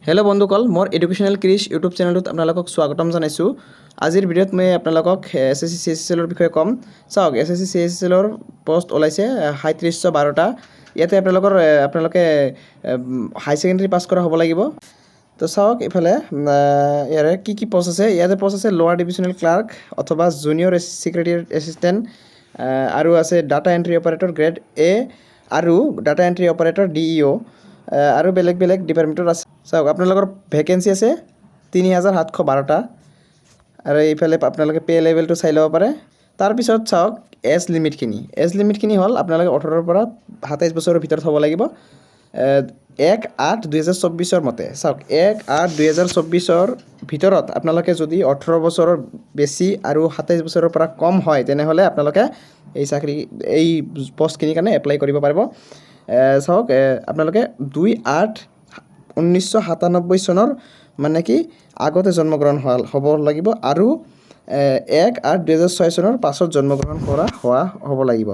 Hello' বন্ধুসকল, মোৰ educational Chris YouTube চেনেলটোত আপোনালোকক স্বাগতম জনাইছোঁ। আজিৰ ভিডিঅ'ত মই আপোনালোকক এছএছচি চিএইচএছএলৰ বিষয়ে ক'ম। চাওক, এছএছচি চিএইচএছএলৰ পষ্ট ওলাইছে 3712টা। ইয়াতে আপোনালোকে হাই ছেকেণ্ডেৰী পাছ কৰা হ'ব লাগিব। তো চাওক, ইফালে ইয়াৰে কি কি পষ্ট আছে। ইয়াতে পষ্ট আছে লোৱাৰ ডিভিজনেল ক্লাৰ্ক অথবা জুনিয়ৰ ছেক্ৰেটেৰিয়েট এছিষ্টেণ্ট আৰু আছে data entry operator grade A আৰু ডাটা এণ্ট্ৰি অপাৰেটৰ ডিইঅ' আৰু বেলেগ বেলেগ ডিপাৰ্টমেণ্টত আছে। চাওক, আপোনালোকৰ ভেকেঞ্চি আছে 3712টা আৰু এইফালে আপোনালোকে পে' লেভেলটো চাই ল'ব পাৰে। তাৰপিছত চাওক এজ লিমিটখিনি। এজ লিমিটখিনি হ'ল আপোনালোকে 18ৰ পৰা 27 বছৰৰ ভিতৰত হ'ব লাগিব 1/8/2024ৰ মতে। চাওক, 1/8/2024ৰ ভিতৰত আপোনালোকে যদি 18 বছৰৰ বেছি আৰু 27 বছৰৰ পৰা কম হয়, তেনেহ'লে আপোনালোকে এই চাকৰি, এই পষ্টখিনিৰ কাৰণে এপ্লাই কৰিব পাৰিব। চাওক, আপোনালোকে 2/8/1997 চনৰ মানে কি আগতে জন্মগ্ৰহণ হোৱা হ'ব লাগিব আৰু 1/8/2006 চনৰ পাছত জন্মগ্ৰহণ কৰা হোৱা হ'ব লাগিব।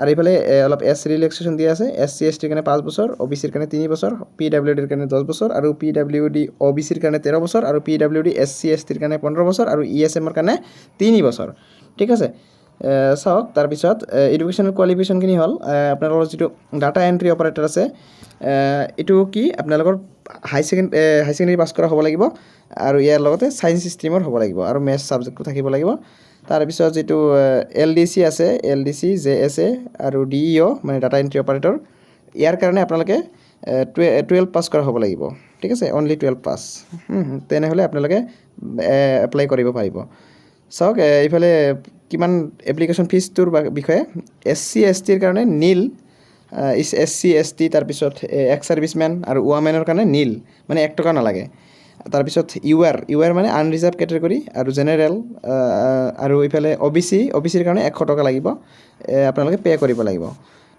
আৰু এইফালে অলপ এজ ৰিলেক্সেশ্যন দিয়া আছে। এছ চি, এছ টিৰ কাৰণে 5 বছৰ, অ' বি চিৰ কাৰণে 3 বছৰ, পি ডাব্লিউ ডিৰ কাৰণে 10 বছৰ আৰু P W D O' B চিৰ কাৰণে 13 বছৰ আৰু P W D S C, S টিৰ কাৰণে 15 বছৰ আৰু ই এছ এমৰ কাৰণে 3 বছৰ। ঠিক আছে। চাওক, তাৰপিছত এডুকেশ্যনেল কোৱালিফিকেশ্যনখিনি হ'ল আপোনালোকৰ যিটো ডাটা এণ্ট্ৰি অপাৰেটৰ আছে, এইটো কি আপোনালোকৰ হাই ছেকেণ্ডেৰী পাছ কৰা হ'ব লাগিব আৰু ইয়াৰ লগতে ছায়েন্স ষ্ট্ৰীমৰ হ'ব লাগিব আৰু মেথছ ছাবজেক্টটো থাকিব লাগিব। তাৰপিছত যিটো এল ডি চি আছে, L D C, J S A আৰু ডি ই অ', মানে ডাটা এণ্ট্ৰি অপাৰেটৰ, ইয়াৰ কাৰণে আপোনালোকে 12 পাছ কৰা হ'ব লাগিব। ঠিক আছে, অনলি 12 পাছ, তেনেহ'লে আপোনালোকে এপ্লাই কৰিব পাৰিব। চাওক, এইফালে কিমান এপ্লিকেশ্যন ফিজটোৰ বিষয়ে। এছ চি, এছ টিৰ কাৰণে নীল, এছ চি, এছ টি, তাৰপিছত এক্স ছাৰ্ভিচমেন আৰু ৱামেনৰ কাৰণে নীল, মানে 1 টকা নালাগে। তাৰপিছত ইউ আৰ, ইউ আৰ মানে আনৰিজাৰ্ভ কেটেগৰী আৰু জেনেৰেল আৰু এইফালে অ' বি চি, অ' বি চিৰ কাৰণে 100 টকা লাগিব, আপোনালোকে পে' কৰিব লাগিব।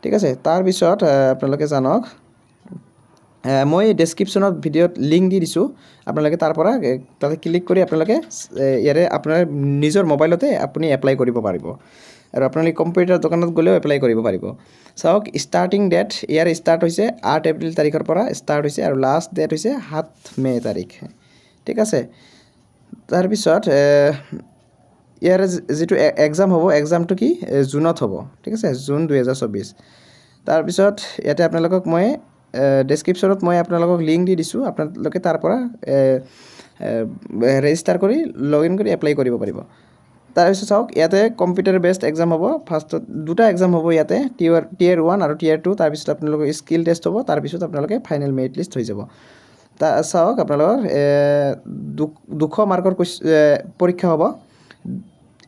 ঠিক আছে। তাৰপিছত আপোনালোকে জানক, মই ডেছক্ৰিপশ্যনত ভিডিঅ'ত লিংক দি দিছোঁ। আপোনালোকে তাৰ পৰা তাতে ক্লিক কৰি আপোনালোকে ইয়াৰে আপোনাৰ নিজৰ মোবাইলতে আপুনি এপ্লাই কৰিব পাৰিব আৰু আপোনালোকে কম্পিউটাৰ দোকানত গ'লেও এপ্লাই কৰিব পাৰিব। চাওক, ষ্টাৰ্টিং ডেট ইয়াৰ ষ্টাৰ্ট হৈছে 8 এপ্ৰিল তাৰিখৰ পৰা ষ্টাৰ্ট হৈছে আৰু লাষ্ট ডেট হৈছে 7 মে' তাৰিখ। ঠিক আছে। তাৰপিছত ইয়াৰ যিটো এক্সাম হ'ব, এক্সামটো কি জুনত হ'ব। ঠিক আছে, জুন 2024। তাৰপিছত ইয়াতে আপোনালোকক মই ডেছক্ৰিপশ্যনত মই আপোনালোকক লিংক দি দিছোঁ। আপোনালোকে তাৰ পৰা ৰেজিষ্টাৰ কৰি, লগ ইন কৰি এপ্লাই কৰিব পাৰিব। তাৰপিছত চাওক, ইয়াতে কম্পিউটাৰ বেছড এক্সাম হ'ব। ফাৰ্ষ্টত দুটা এক্সাম হ'ব ইয়াতে, টিয়াৰ 1 আৰু টিয়াৰ 2। তাৰপিছত আপোনালোকৰ স্কিল টেষ্ট হ'ব। তাৰপিছত আপোনালোকে ফাইনেল মেৰিট লিষ্ট হৈ যাব। চাওক, আপোনালোকৰ 200 মাৰ্কৰ পৰীক্ষা হ'ব।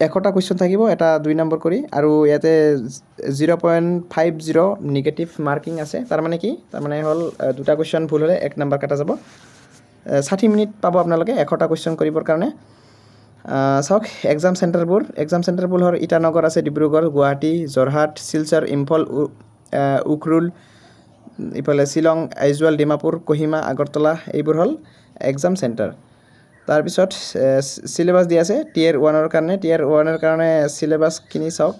100টা কুৱেশ্যন থাকিব, এটা 2 নম্বৰ কৰি আৰু ইয়াতে 0.50 নিগেটিভ মাৰ্কিং আছে। তাৰমানে কি? তাৰমানে হ'ল দুটা কুৱেশ্যন ভুল হ'লে 1 নম্বৰ কটা যাব। 60 মিনিট পাব আপোনালোকে 100টা কুৱেশ্যন কৰিবৰ কাৰণে। চাওক, এক্সাম চেণ্টাৰবোৰ, এক্সাম চেণ্টাৰবোৰ হ'ল ইটানগৰ আছে, ডিব্ৰুগড়, গুৱাহাটী, যোৰহাট, শিলচৰ, ইম্ফল, উখৰুল, ইফালে শ্বিলং, আইজৱাল, ডিমাপুৰ, কহিমা, আগৰতলা, এইবোৰ হ'ল এক্সাম চেণ্টাৰ। তাৰপিছত চিলেবাছ দিয়া আছে টিয়াৰ 1ৰ কাৰণে। টিয়াৰ 1ৰ কাৰণে চিলেবাছখিনি চাওক।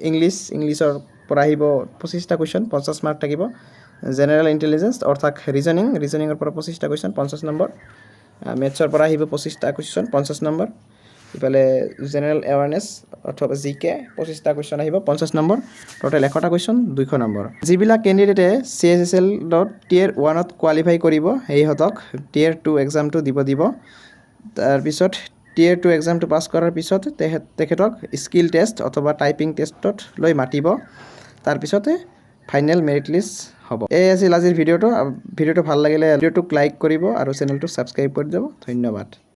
ইংলিছ, ইংলিছৰ পৰা আহিব 25টা কুৱেশ্যন, 50 মাৰ্ক থাকিব। জেনেৰেল ইণ্টেলিজেঞ্চ অৰ্থাৎ ৰিজনিং, ৰিজনিঙৰ পৰা 25টা কুৱেশ্যন, 50 নম্বৰ। মেথছৰ পৰা আহিব 25টা কুৱেশ্যন, 50 নম্বৰ। ইফালে জেনেৰেল এৱাৰনেছ অথবা জি কে 25টা কুৱেশ্যন আহিব, 50 নম্বৰ। টোটেল 100টা কুৱেশ্যন, 200 নম্বৰ। যিবিলাক কেণ্ডিডেটে চিএইচএছএলত টিয়াৰ 1ত কোৱালিফাই কৰিব, সেইহঁতক টিয়াৰ 2 এক্সামটো দিব দিব। তাৰপিছত টিয়াৰ 2 এক্সামটো পাছ কৰাৰ পিছত তেখেতক স্কিল টেষ্ট অথবা টাইপিং টেষ্টত লৈ মাতিব। তাৰপিছতে ফাইনেল মেৰিট লিষ্ট হ'ব। এই আছিল আজিৰ ভিডিঅ'টো। ভিডিঅ'টো ভাল লাগিলে ভিডিঅ'টোক লাইক কৰিব আৰু চেনেলটো ছাবস্ক্ৰাইব কৰি দিব। ধন্যবাদ।